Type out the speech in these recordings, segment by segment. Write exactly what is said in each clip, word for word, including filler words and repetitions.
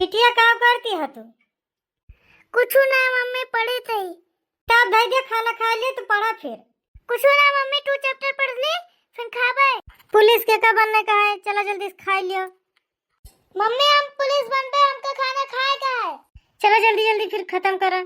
बिटिया, का करती है तू? कुछु ना मम्मी, पढ़त हई। तब धइ दे, खाना खाइ ले तो पढ़ा फिर। कुछु ना मम्मी, two chapter पढ़ ले, फिर खाबे। पुलिस के का बनने का है? चला जल्दी से खाइ लियो। मम्मी, हम पुलिस बनबे, हमका खाना खाए का है। चला जल्दी जल्दी फिर खतम करा।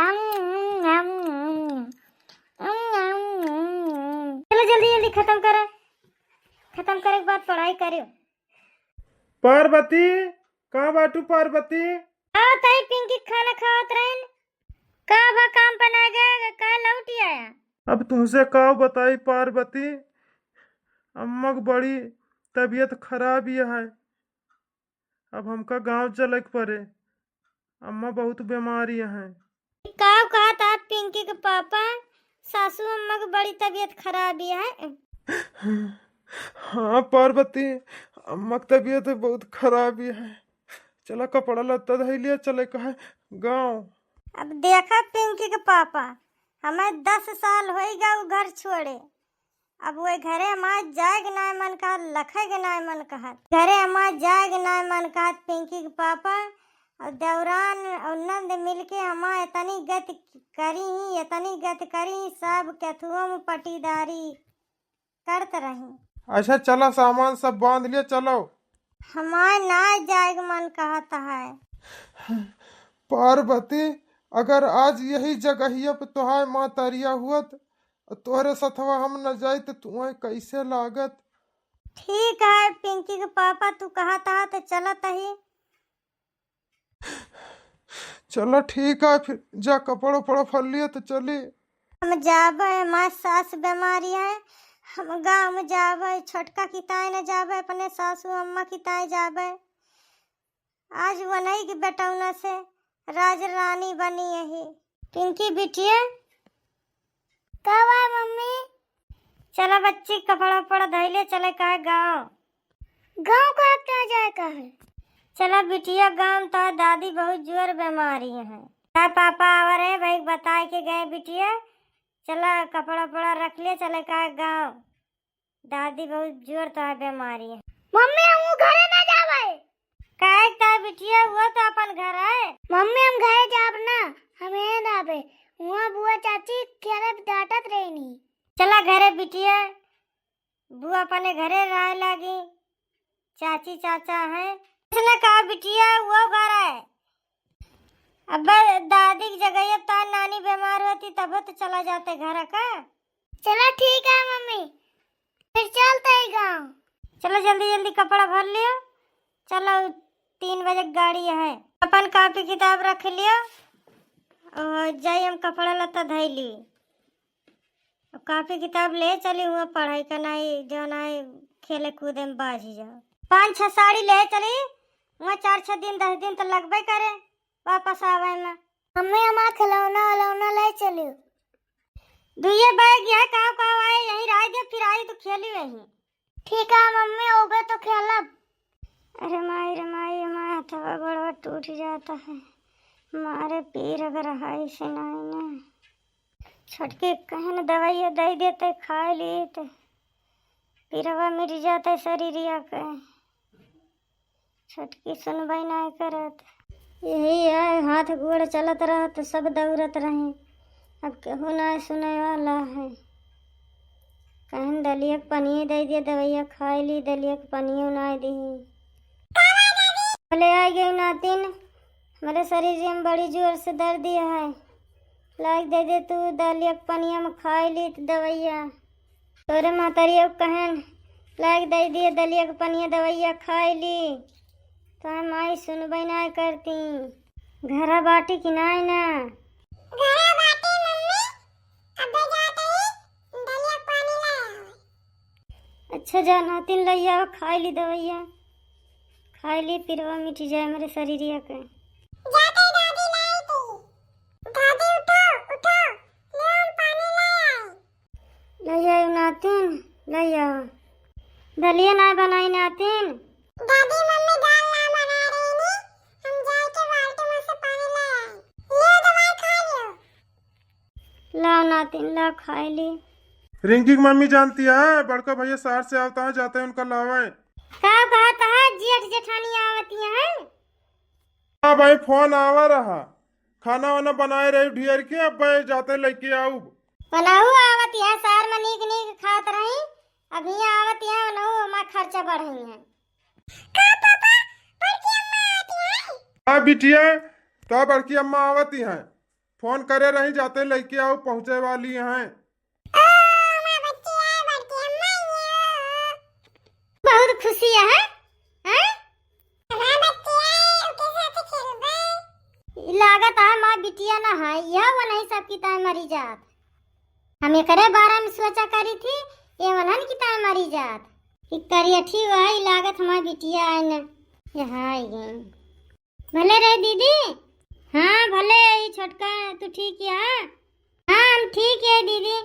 अम, अम, अम, अम। अम, अम, अम। चला जल्दी जल्दी खतम करा, खतम करे के बाद पढ़ाई करियो। पार्वती, कहाँ बाटू पार्वती? आवत हई, पिंकी खाना खावत रहिन। का बा, काम पर ना गए, का लौट आया? अब तुमसे का बताई पार्वती, अम्मा के बड़ी तबीयत खराब ही है। अब हमका गांव चले के पड़े, अम्मा बहुत बीमारी है। का कहत आप पिंकी के पापा, सासू अम्मा के बड़ी तबीयत खराब ही है। हाँ पार्वती, अम्मा के तबीयत बहुत खराब ही है। चला कपड़ा लत्ता धइ लिया, चले का है गाँव। अब देखा पिंकी के पापा, हमें दस साल होइगा उ घर छोड़े। अब वो घरे हमार जाए के नाय मन कहत, लखे के नाय मन कहत। घरे हमार जाए के नाय मन कहत पिंकी के पापा। और देवरान और नंद मिलके हमार इतनी गति करी ही, इतनी गति करी ही, सब केथुओ में पटीदारी करत रही। अच्छा चला, सामान सब बांध लिया, चलो। हमार ना जाए के मन कहत है। पार्वती, अगर आज यही जगहिया पे तोहार मातरिया हुअत, तोहरे सथवा हम न जाई, त तुहें कैसे लागत? ठीक है पिंकी के पापा, तू कहत है तो चलत ही। चला ठीक है, फिर जा कपड़ा उपड़ा फर लिया तो चली। हम जाबे, हमार सास बीमारी है, हम गाँव में जाबे, छोटका किताए न जाबे, अपने सासू अम्मा किताए जाबे। आज वनई के बेटौना से राज रानी बनी यही। पिंकी बिटिया। का बा मम्मी? चला बच्ची, कपड़ा उपड़ा धइले चले का गाँव। गाँव का का जाए का है? चला बिटिया, गाँव तो दादी बहुत जोर बीमारी है। का पापा आवा रहे भाई, बताए के गए बिटिया, चला कपड़ा उपड़ा रख ले, चले का गाँव। दादी बहुत जोर तो है बीमारी है। मम्मी, हम घरे ना जावे। काहे का बिटिया, वो तो अपन घर है। मम्मी, हम घरे जाब ना, हम यहीं रहबे। वहाँ बुआ चाची खेले डांटत रहनी। चला घरे बिटिया, बुआ अपने घरे रहे लागी, चाची चाचा है। इसने कहा बिटिया, वो घर है। अब दादी की जगह अब तार नानी बीमार होती तब तो चला जाते घर का। चला ठीक है मम्मी, फिर चलते ही गाँव। चला जल्दी जल्दी कपड़ा भर लियो, चला तीन बजे गाड़ी है। अपन कापी किताब रख लियो और जाई हम कपड़ा लत्ता धई ली। अब कापी किताब ले चली हुआ पढ़ाई का नाई, जो नाई खेले कूदे में बाझी जाओ। पाँच छह साड़ी ले चली, हुआ चार छह दिन दस दिन तो लगबे करे वापस आवे में। मम्मी, हमार खिलौना उलौना ले चलियो। दुइये बैग यह काव काव आए, यहीं रह दे, फिर आई तो खेली वहीं। ठीक है मम्मी, ओबे तो खेलब। अरे माई रे माई, हमार हथवा गोड़वा टूट जाता है, मारे पीर अगर हाई से नाई ना। छोटकी कहन दवाइया दे देते, खाए लिए तो पीरवा मिट जाता शरीरिया के। छोटकी सुनबई नाय करत। यही है, हाथ गोड़ चलत रहत, सब दौड़त रहे। अब केहू नाय सुने वाला है। कहन दलिया के पनिये दे दिया, दवाइया खाए ली, दलिया के पनिये नाय दी। बोले, "आ गई नातिन, हमारे शरीर में बड़ी जोर से दर्द दिया है, लाग दे दे तू दलिया के पनिया में खाए ली तो दवाइया।" तोरे महतरिया कहन, "लाग दे दिए दलिया के पनिया, दवाइया खाए ली।" तो माई सुनबे ना करती। घरा बाटी कि नाय ना? घरा बाटी मम्मी, अबे जाते ही दलिया के पानी ले आवे। अच्छा जा नातिन, लइया खाए ली दवाइया, खाए ली, पिरवा मिट जाए हमारे शरीरिया के। जाते दादी लाई थी। दादी उठो, उठो, ले हम पानी ले आए। लइया नातिन, लइया। दलिया ना बनाई नातिन। दादी मम्मी दाल ना बना रही नी, हम जाए के बाल्टी में से पानी ले आए। ले दवाई खा लियो। लाओ नातिन, लाओ खाए ली। रिंकी की मम्मी जानती है, बड़का भैया शहर से आवता है, जाते हैं उनका लावे। का कहत है, जेठ जेठानी आवती है? हाँ भाई, फोन आवा रहा, खाना वाना बनाए रही ढेर के, अब भाई जाते लेके आऊ। ओनहु आवत है, शहर में नीक नीक खात रही, अब हियाँ आवत है, ओनहु हमार खर्चा बढ़ई है। का पापा, बड़की अम्मा आवत है? हाँ बिटिया, तो बड़की अम्मा आवत है, फोन करे रही, जाते लेके आऊ पहुँचे वाली है। ओ, हमार बच्ची आए, बड़की अम्मा आए। बहुत खुशी है, हैं? हमार बच्ची आए, ओके साथ खेलबे। ई लागत है हमार बिटिया ना है, यह वो नहीं सब की ताई मरी जात। हम एकरे बारे में सोचा करी थी, ये वनहन की ताई मरी जात। ई करियठी वही लागत हमार बिटिया आए न, यहाँ आई गई। भले रहे दीदी। हाँ, भले, ई छोटका, तू ठीक है? हाँ, हम ठीक है दीदी।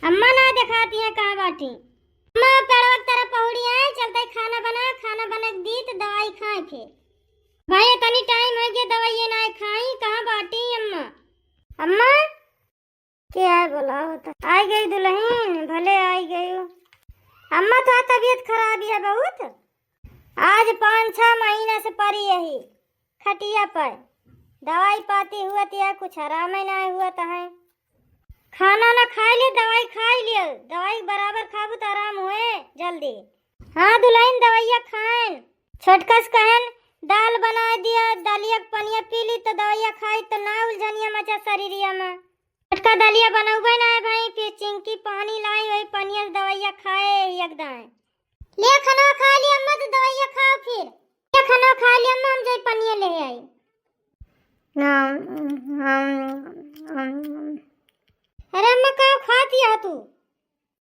अम्मा ना देखाती है, कहाँ बाटी? अम्मा, पेड़वा की तरफ पहुड़ी है, चलते खाना बना, खाना बना के दी तो दवाई खाए फिर। भाई, इतनी टाइम हो गया, दवाई ये ना खाई, कहाँ बाटी अम्मा? अम्मा? के आए बोला होता? आई गई दुल्हन, भले आई गई। अम्मा, तो तबीयत खराब है बहुत। आज पाँच छह महीना से पड़ी यही खटिया पर, दवाई पाती हुआ तो कुछ आराम ही नहीं हुआ तो है। खाना ना खाए लिए, दवाई खाए लिए, दवाई बराबर खाबू तो आराम हुए जल्दी। हाँ दुल्हन, दवाइया खाएन। छोटकस कहन, दाल बनाए दिया, दलिया के पनिया पी ली तो दवाइया खाई तो ना उलझनिया मचा शरीरिया में। छोटका दलिया बनौबे ना है भाई, फिर चिंकी पानी लाई, वही पनिया से दवाइया खाए ही एकदम। ले खाना खा लिया अम्मा, तो दवाइया खाओ फिर। ले खाना खा लिया अम्मा, हम जाई पनिया ले आई। अरे अम्मा, का खाती है तू?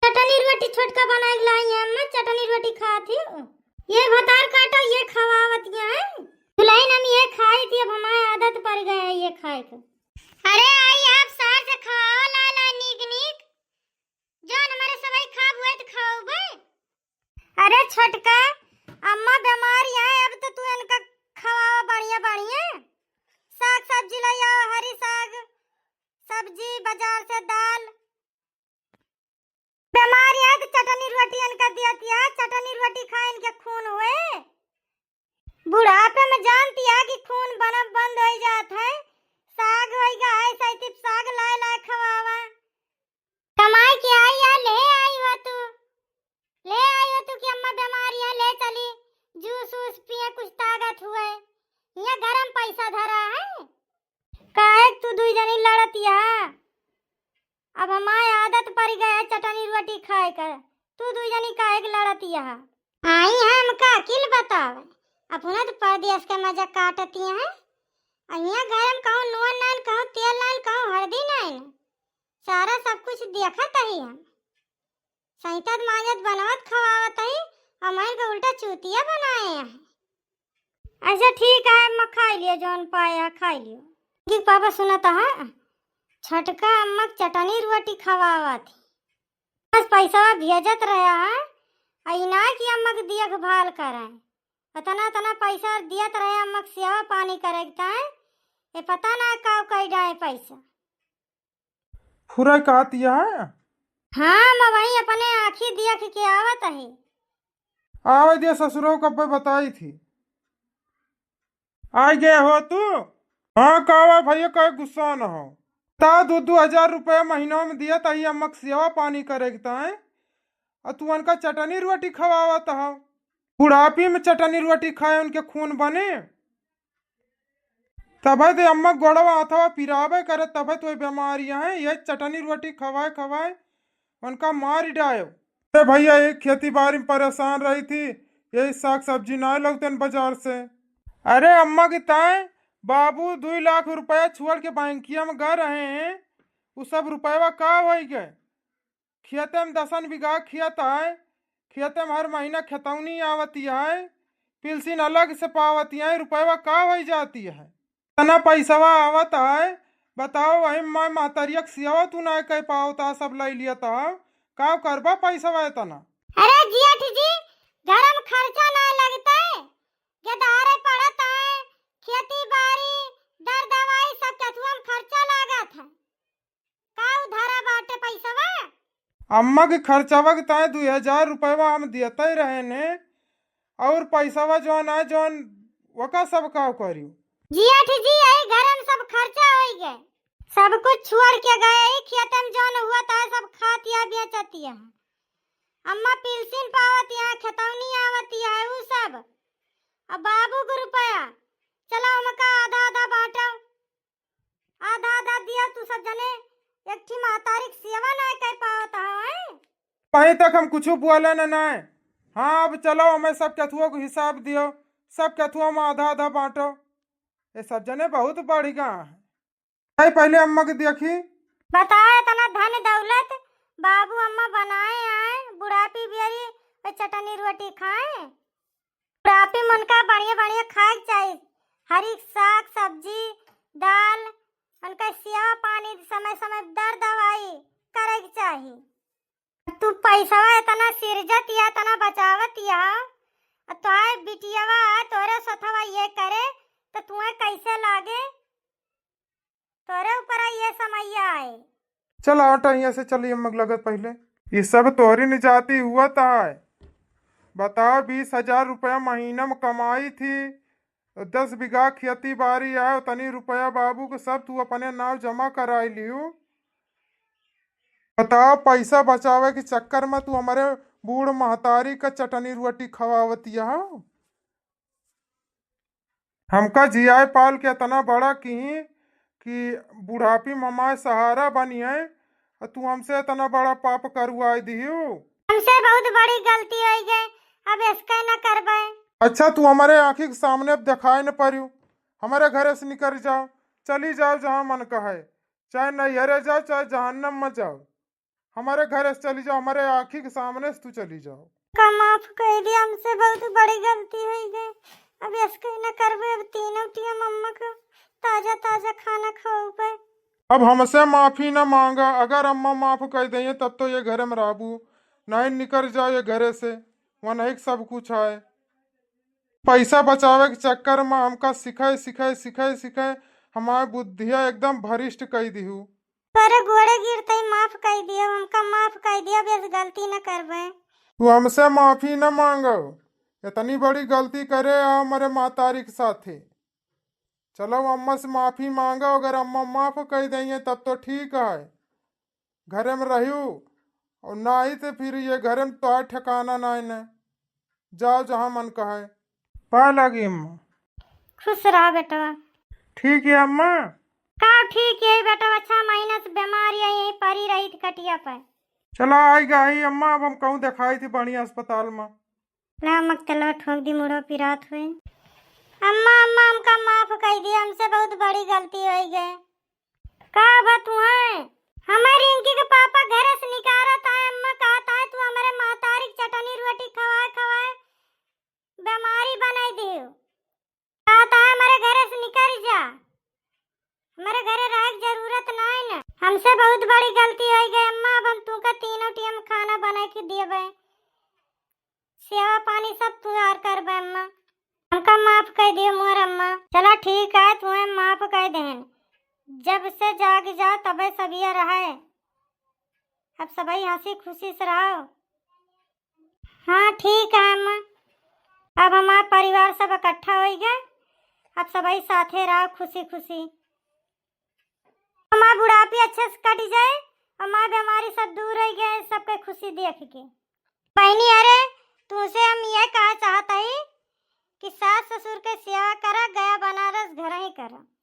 चटनी रोटी छोटका बनाए के लाई है अम्मा, चटनी रोटी खाती हूँ। ये भतार काटो, ये खवावत है। दुल्हन हम ये खाई थी, अब हमारे आदत पड़ गया है ये खाए के। अरे आई आप सार से खवाओ ला ला नीक नीक, जौन हमारे सवाई खाब हुए तो खाओबे। अरे छोटका, अम्मा बीमार है, अब तो तू इनका खवाओ बढ़िया बढ़िया। साग सब्जी ले आओ, हरी साग, सब्जी बाजार से, दाल। बीमार है तो चटनी रोटी इनका दिया, चटनी रोटी खाए इनके खून हुए। बुढ़ापे में जानती है कि खून बनब बंद हो जात है। साग होई गा है, सैती साग लाए लाए खवावा। कमाई के आई या ले आई हो तू, ले आई हो तू कि अम्मा बीमार है, ले चली जूस वूस पिए, कुछ ताकत हुए। यहाँ घर में पैसा धरा है। काहे तू दुई जनी लड़त या? अब हमार आदत पड़ गया चटनी रोटी खाए का, तू दुई जनी काहे के लड़त या? आई है हमका अकिल बतावे, अपना तो परदेस के मजा काटती हैं। अइया घर में कहूँ नून नाइन, कहूँ तेल नाइन, कहूँ हरदी नाइन, सारा सब कुछ देखत ही हम। सैतत मांजत बनवत खवावत ही, हमन के उल्टा चूतिया बनाए हैं। अच्छा ठीक है अम्मा, खाई लियो जौन पाए है खाई लियो। कि पापा सुनत है, छोटका अम्मा के चटनी रोटी खवावत ही। बस पैसा भेजत रहा है, आ ई ना कि अम्मा के देखभाल करे। इतना इतना पैसा दियत रहे अम्मा के सेवा पानी करे के ताए, ये पता ना का कई डाए पैसा। फुरा कहत है? हाँ, मैं वही अपने आँखी देख के आवत ही। आवे दे ससुरो, कब्बे बताई थी। आई गए हो तू? हाँ, का बा भैया, काहे गुस्सा न हो? ता दो दो हजार रुपया महीना में दिया, ताही अम्मा के सेवा पानी करे के ताए, और तू उनका चटनी रोटी खवावत हो। बुढ़ापी में चटनी रोटी खाए उनके खून बने, तबे तो अम्मा गोड़वा हाथवा पिरावे करे, तबे तो ये बीमारी है, ये चटनी रोटी खवाए खवाए उनका मार डायो। अरे भैया, एक खेती बारी में परेशान रही थी, यही साग सब्जी ना लौतन बाजार से। अरे अम्मा के ताए बाबू दुई लाख रुपया छोड़ के बैंकिया में गए रहे हैं, उ सब रुपयवा का होई गए? खेते में दसन बीघा खेत है, खेते में हर महीना खेतौनी आवती है, पिलसिन अलग से पावती है, रुपयवा का होई जाती है? इतना पैसवा आवत है, बताओ, वही माँ महतरिया के सेवा तू ना कह पावता, सब लै लियत है, का करबा पैसवा इतना? अरे जेठ जी, घर में खर्चा ना लगता है, गेदहारे पड़त है, खेती बारी, दर दवाई सब केथुआ में खर्चा लागत है, का उधारा बाटे पैसवा? अम्मा के खर्चवा के ताए दुई हजार रुपयवा हम देते रहे ने, और पैसवा जौन है जौन वका सब का करियो। जिया ठी जी, यही घर में सब खर्चा होई गए। सब कुछ छोड़ के गए, यही खेते में जौन हुआ था, सब खातिया बेचतिया। अम्मा पिलसिन पावतिया, खेतौनी आवतिया, ऊ सब। अब बाबू को रुपया, चलो हमका आधा आधा बांटो, आधा आधा दिया तू सब जने। एक ठी महतारी के सेवा ना कर पावत है। अभी तक हम कुछ बोले न नाय। हाँ, अब चलो, हमें सब केथुआ को हिसाब दियो, सब केथुआ में आधा आधा बांटो। ये सब जने बहुत बढ़िया है। भाई, पहले अम्मा के देखी। बताओ, इतना धन दौलत बाबू अम्मा बनाए आए, बुढ़ापी बेरी चटनी रोटी खाए। बुढ़ापी में उनका बढ़िया बढ़िया खाए के चाहिए, हरी साग सब्जी, दाल, उनका सेवा पानी, समय समय दर दवाई करे के चाहिए। तू पैसवा इतना सिरजत या, इतना बचावत या, आ तोहार बिटियावा तोरे सथवा ये करे, तो तुम्हें कैसे लागे? तोरे ऊपर ये समैया आए। चल हट, यहाँ से चली, अम्मा के लगत पहले। ये सब तोहरी निजाती हुआ है। बताओ, बीस हजार रुपया महीना में कमाई थी, दस बीघा खेती बाड़ी आए, उतनी रुपया बाबू को सब तू अपने नाव जमा कराई लियो। बताओ, पैसा बचावे के चक्कर में तू हमारे बूढ़ महतारी का चटनी रोटी खवावतिया हो। हमका जियाए पाल के इतना बड़ा किही कि बुढ़ापी में हमारे सहारा बनी है, और तू हमसे इतना बड़ा पाप करवाए दियो। हमसे बहुत बड़ी गलती हो गई, अब इसका न करबे। अच्छा, तू हमारे आँखी के सामने अब दिखाए न परियो, हमारे घरे से निकल जाओ, चली जाओ जहाँ मन कहे, चाहे नैहरे जाओ, चाहे जहन्नम में जाओ, हमारे घरे से चली जाओ, हमारे आँखी के सामने से तू चली जाओ। का माफ कर दिया, हमसे बहुत बड़ी गलती हो गई, अब इसका न करबे, अब तीनों टिया मम्मा का ताजा ताजा खाना खाओ पे। अब हमसे माफी न मांगा, अगर अम्मा माफ कर दें तब तो ये घरे में रहबू, नहीं निकल जाओ ये घरे से, वहाँ नहीं सब कुछ है। पैसा बचावे के चक्कर में हमका सिखाए सिखाए सिखाए सिखाए हमार बुद्धिया एकदम भ्रष्ट कई दिहू। तोरे गोड़े गिरते ही माफ कई दियो, हमका माफ कई दियो, अब ऐसे गलती न करबे। तू हमसे माफी न मांगो, इतनी बड़ी गलती करे आ हमारे महतारी के साथे। चलो अम्मा से माफी मांगो, अगर अम्मा माफ कई देंगे तब तो ठीक है, घरे में रहियो, और नाही तो फिर ये घरे में तोहार ठिकाना नाही न। जाओ जहाँ मन कहे। पाए लागी अम्मा। खुश रहा बेटवा। ठीक है अम्मा। का ठीक है बेटवा, छह महीना से बीमारी है, यहीं पड़ी रही थी खटिया पे। चला आई गई अम्मा, अब हम कहूँ दिखाई थी बढ़िया अस्पताल में। ला मकतलवा ठोक दी, मुड़ो पिरात हुए। अम्मा, अम्मा, हमका माफ कई दिया, हमसे बहुत बड़ी गलती हो गई। का बात हुए? हमारे रिंकी के पापा घर से निकारत आए, अम्मा कहत आए, "तू हमारे महतारी के चटनी रोटी खवाए खवाए बीमारी बनाई दियो।" कहत आए, "हमारे घर से निकल जा, हमारे घरे रहे के जरूरत नहीं न।" हमसे बहुत बड़ी गलती हो गई अम्मा, अब हम तुमका तीनों टाइम खाना बना के देबे, सेवा पानी सब तुहार करबे अम्मा। हमका माफ कर दियो मोर अम्मा। चला ठीक है, तुम्हें माफ कर देहन। जब से जाग जाओ तबे सबिया रहे। अब सबई हंसी खुशी से रहो। हाँ ठीक है अम्मा, अब हमार परिवार सब इकट्ठा हो गए, अब सबई साथे रहो खुशी खुशी। हमार बुढ़ापी अच्छे से कट जाए, हमार बीमारी सब दूर हो गए, सबके खुशी देख के। बहनी, अरे, तुमसे हम यह कहा चाहत हई कि सास ससुर के सेवा करा, गया बनारस घर ही करा।